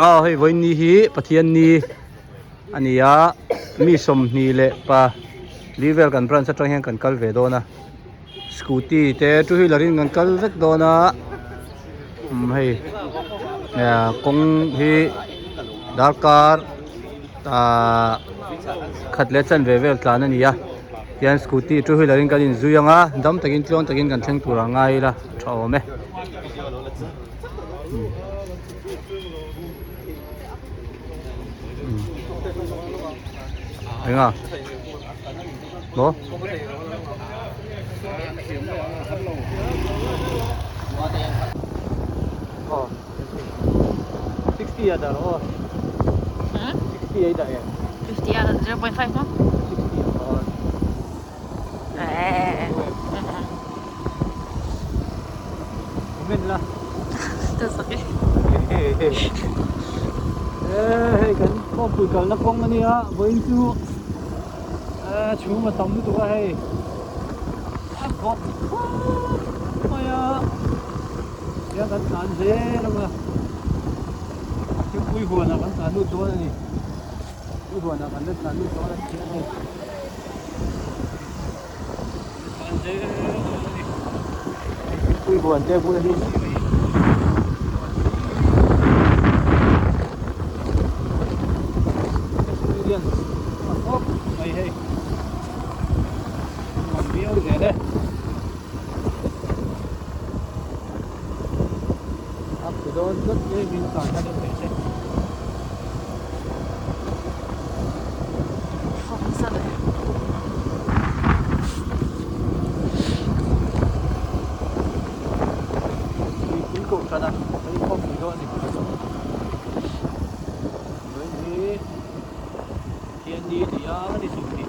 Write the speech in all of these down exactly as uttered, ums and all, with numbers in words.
Aw, hei vawiin ni hi Pathian ni a ni a, mi sawmhni le pali vel kan branch aṭang hian kan kal ve dawn a. Scooty te two wheeler-in kan kal vek dawn a. Um, hei, eh, kawng hi darkar, ah, khat leh chanve vel tlan a ni a. Tihian scooty two wheeler-in kan inzui ang a, dam takin tluang takin kan thleng tur a ngai ila, ṭha awm e. Um. Eng a? Lo? Oh. Sixty a dar, oh. Hmm? Sixty a dar, yeah. Fifty a, zero point five, no? Sixty, oh. Eh. Amen la. Ka sak e. Eh, hei kan khawpui kalna kawng a ni a, vawiin chu, eh, chhum a tam lutuk a hei. A khawp. Mai a. Hei kan tlan zel ang a. Thingpui huana kan tlan lut dawn a ni. Thingpui huana kan tlan lut dawn a ni. Thingpui huan te bula hi. Lian. A khawp mai hei. Mam viau zel e. Up to dawn zat mai min kan ka ding mai se. Khawm sa le. Tui, tui ko kana, tui ko tui dawn ni. Tui ni. Tihian ni tia ni sawm ni.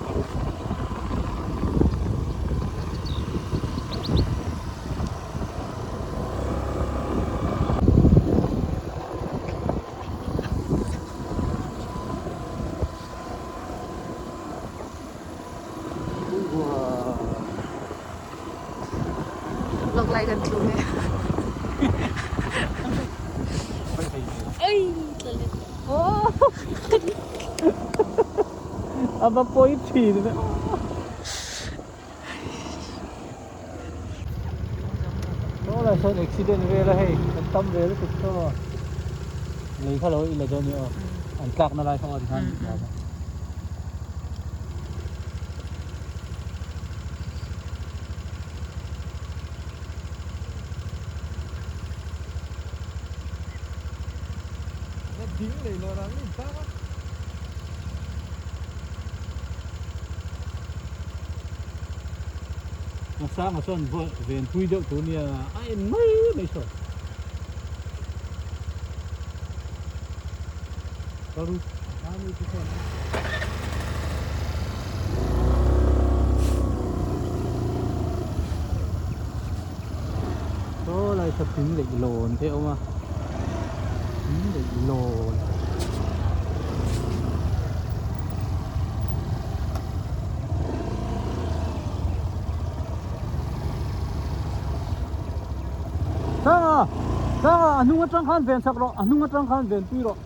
Lawk lai kan tlung e. Ai, tlale. Oh. A va poi thin. Saw lai sawn accident vel a hei, an tam ve lutuk saw. Lei kha lo ila dawn ni aw. Mm. An tlakna lai kha aw ti khan. Mm, mm. Na ding lei lo rang in ta. Masanga chuan vawi venpui deuh tur nia, a en mai mai saw. Ka ru, a ni ti saw. Saw lai saw thing leh lawn te a awm a. Thing leh lawn. Sanga, Sanga, a hnung aṭang khan ven sak rawh, a hnung aṭang khan venpui rawh.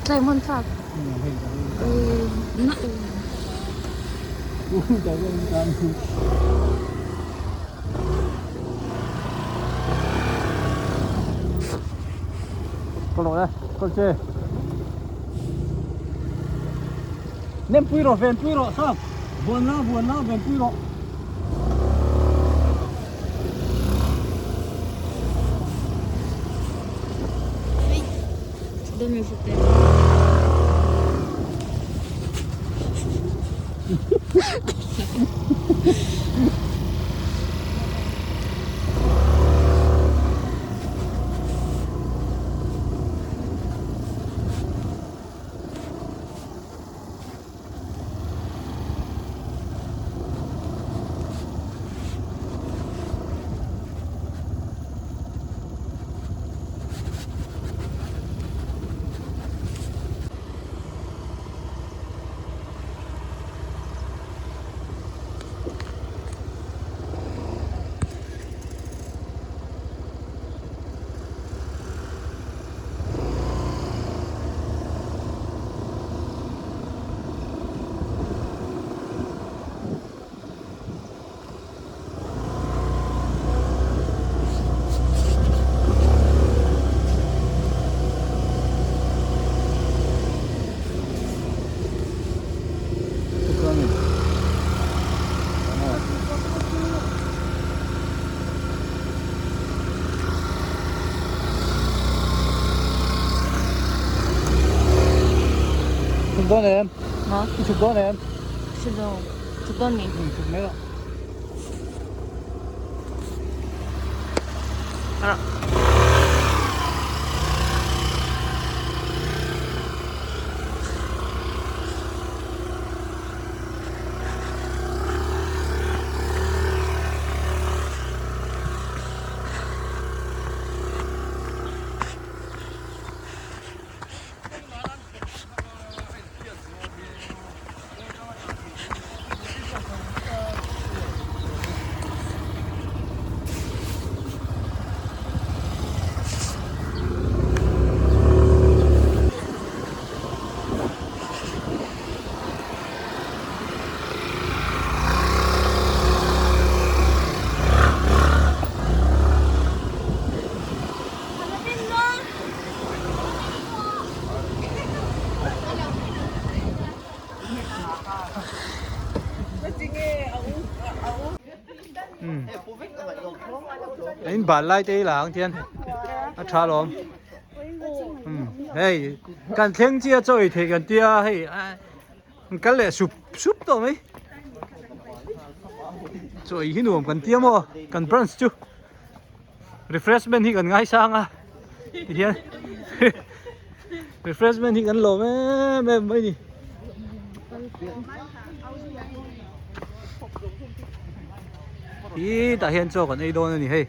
Tlai hmun fak. Hmm, hei, hei. Eh, na, eh. Uh, ta wen kan. Ko lo le, ko che. Nenpui rawh, venpui rawh, Sam. Vuan la, vuan la, venpui rawh. Dawn em? Ha? I chhuk dawn em? Chhuk dawn. Chhuk dawn ni. Hmm, chhuk mai rawh. Hmm. In bal lai te la ang tian. A ṭha lawm. Hmm. Hei, kan thleng chi a chawi thei kan tia hei. A, kan le sup, sup tawh mai. Chawi hi nuom kan tia maw, kan branch chu. Refreshment hi kan ngaisang a. Ti hian. Refreshment hi kan lawm em em mai ni. Hi tah hian chaw kan ei dawn a ni hei.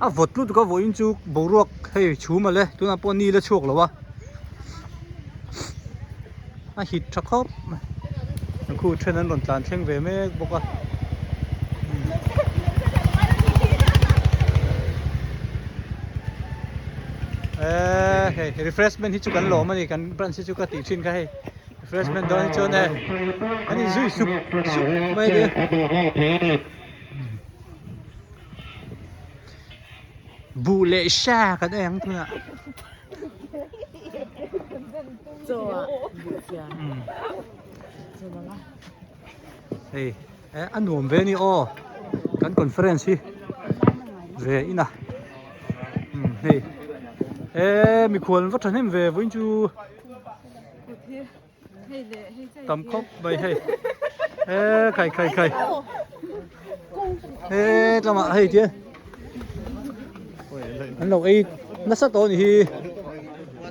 A vawt lutuk a, vawiin chu boruak hei chhum a le, tunah pawh ni la chhuak lo a. A hit ṭha khawp. An khu ṭhen an rawn tlan thleng ve mek bawk a. Eh, hei, refreshment hi chu kan lawm a ni, kan branch hi chu ka tih ṭhin kha hei. Refreshment dawn hi chuan, eh, an inzui sup sup mai de. Buh leh sa kan ei ang tunah. Chaw a, buh sia. Hmm. Chaw dang a. Hei, eh, a nuam ve ni aw. Kan conference hi. Ve ina. Hmm, hei. Eh, mikhual va ṭhahnem ve, vawiin chu. Tam khawp mai hei. Eh, khai, khai, khai. Eh, tlama hei tia. An lo ei nasa tawh ni hi.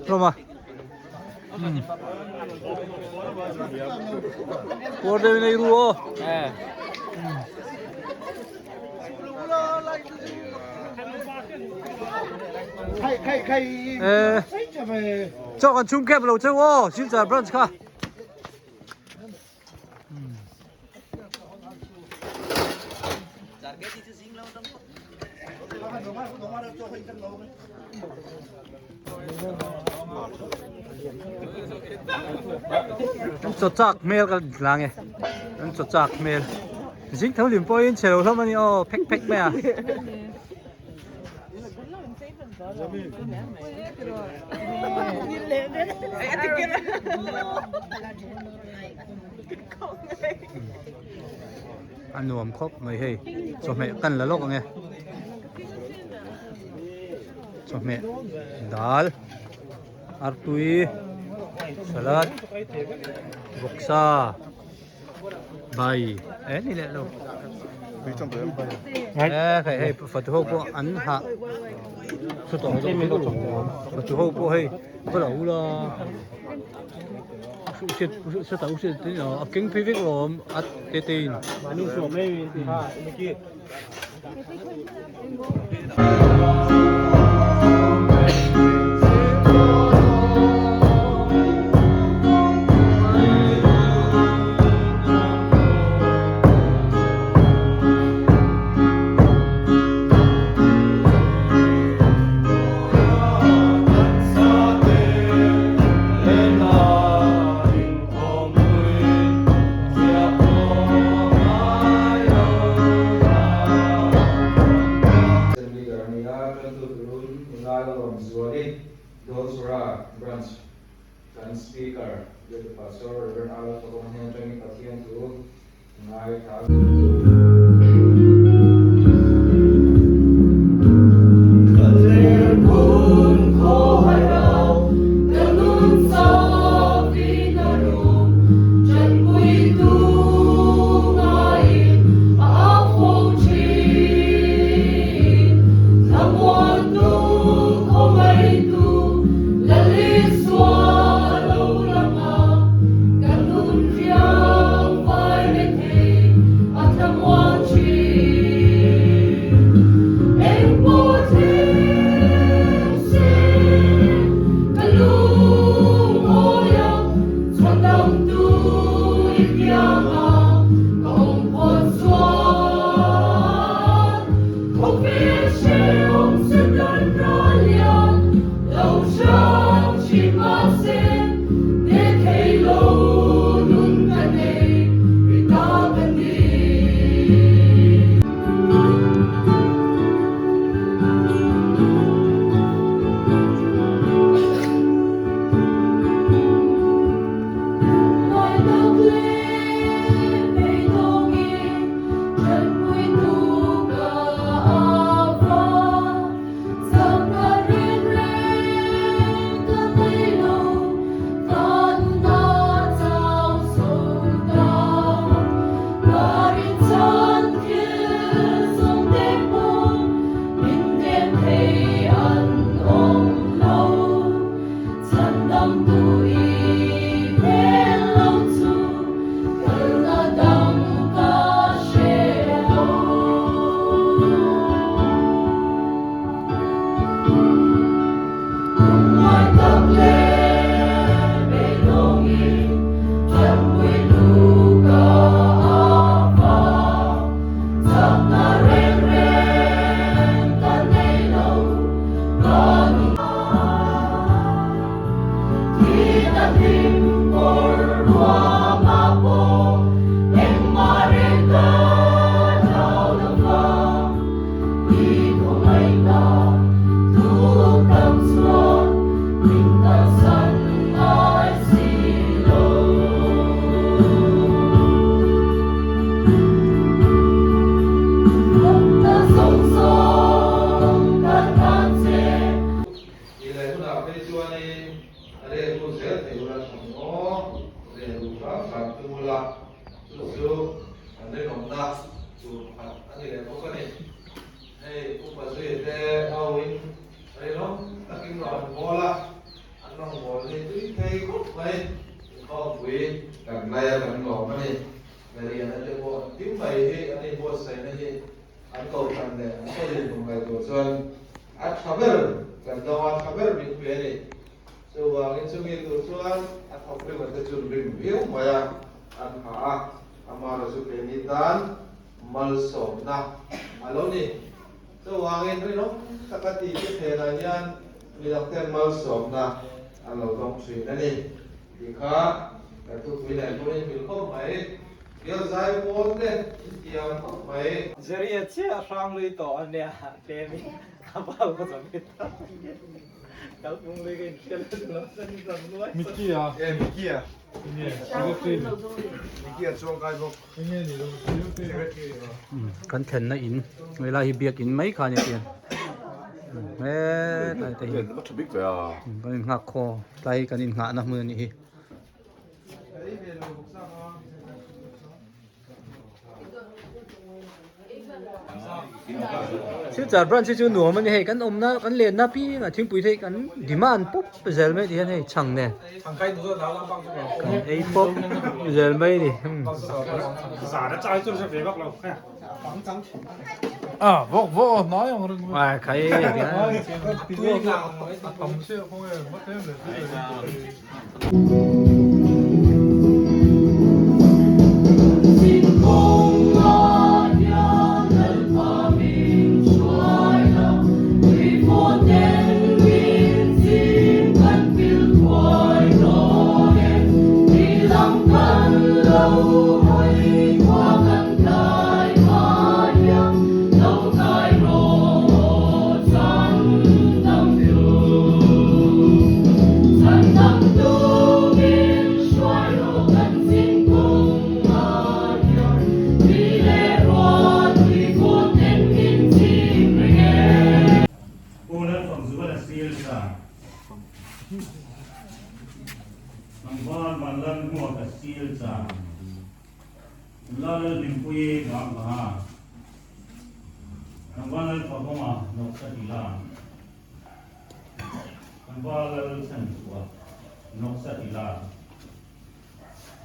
Tlama. Hmm. Puar deuh nei ru o. Eh. Hmm. Khai, khai, khai. Eh. Chaw kan chhung kep lo cheu aw, Silchar branch kha. An chaw chak hmel ka lang e. An chaw chak hmel. Zing tho lim pawhin chhe lo hlawm a ni aw, phek phek mai a. A nuam khawp mai hei. Chawhmeh kan la lawk ang e. Chawhmeh, dal, artui, salad, vawksa. Bai, eh, ni leh lo. Eh, khai hei, fatu ho pawh an ha. Fatu ho pawh hei, va la u la. Usiet, usiet, sata usiet tin, a keng phei vek lo, a te te in. Leader a ni a, ṭantu tur hun, Ngai Lalawmzuali, Dawlsawra Branch, kan speaker, Deputy Pastor Reverend Arlo Thokawm hian aṭangin Pathian thu ngai thar. Hi lai huna phei chuan in a reng ru zel thei ula thang aw, reng ru hrang hrang tum ula, chu chu kan rinawmna tur pakhat a ni leh bawk a ni. Hei, Upa Zui te au in rinawm takin rawn bawl a, an rawn bawl hi tui thei khawp mai. Inkhawmpui kan laia kan lawm a ni. Nariana te pawh an tim mai hi, an inbuatsaihna hi an kohran leh an kohran ngaihtuah chuan a ṭha ber, kan dawng a ṭha ber min hmu a ni. Chuvangin chumi tur chuan a thawk rim te chu rim viau mai a, an ha a, amaherawhchu keini tan malsawmna a lo ni. Chuvangin rinawm taka ti te hnenah hian midang ten malsawmna an lo dawng ṭhin a ni. Ti kha kan thupui nen pawhin hmil khawp mai. Bial zai pawl te intiam khawp mai. Zari a che a hrang lui tawh a nia, te mi a bal ko zam hi ta. Kalpung lui ka infial lo, zani zam luai. Mickey a. Eh, Mickey a. Nge, secretary ni. Mickey a chuang kai bawk. Nge ni lo, secretary ni. Hmm, kan thlenna in. Ngai lai hi biak in mai kha ni tih. Hmm, eh, tai te hi. Nge, ma ṭha bik ve a. Hmm, kan innghak khaw. Tlai kan innghahna hmun a ni hi. Silchar branch chu nuam a ni hei, kan awmna, kan lenna pi nga thingpui thei kan demand pawp zel mai ti hian hei, chhang ne. Kan ei pawp zel mai ni. Hmm. A, vawk, vawk, hnai ang ring. A, khai, khai. Tui nga. A tam se khong e, ma tem le. Pu Lalfangzuala Silchar. Tlangval Vanlalhmuaka Silchar. Lalhlimpui Vangbanga. Tlangval Lalfabawma Noksatila. Tlangval Lalchhanchhuak Noksatila.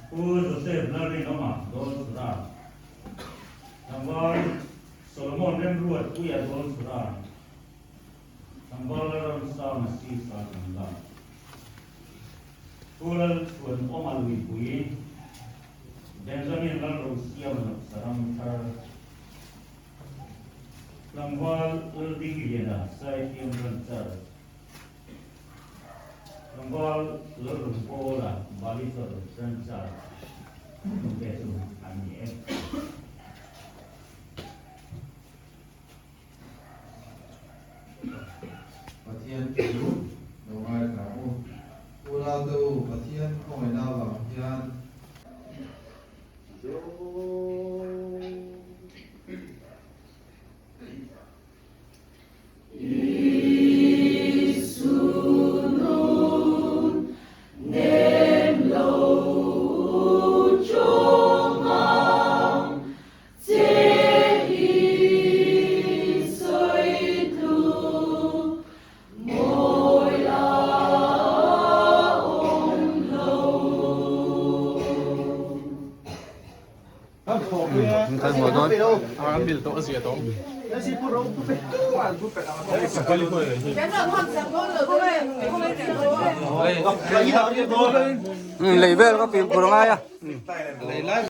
Pu Joseph Lalrinawma Dawlsura. Tlangval Solomon Remruatpuia Dawlsura. Tlangval Lalramsanga Silchar Tlangval. Pu Lalchhuanawma Luipui. Benjamin Lalrosiama Noksa Ramthar. Tlangval Laldiklina Saithiam Ramthar. Tlangval Lalrungpawla Balichawr Ramthar. Hnute chu an ni e. Pathian thu lo ngaithla u. Unau te u, Pathian khawmaina vang hian Kan hmuh dawn. A, kan bil tawh a zia tawh. Mm, lei vel ka pil pur ngai a.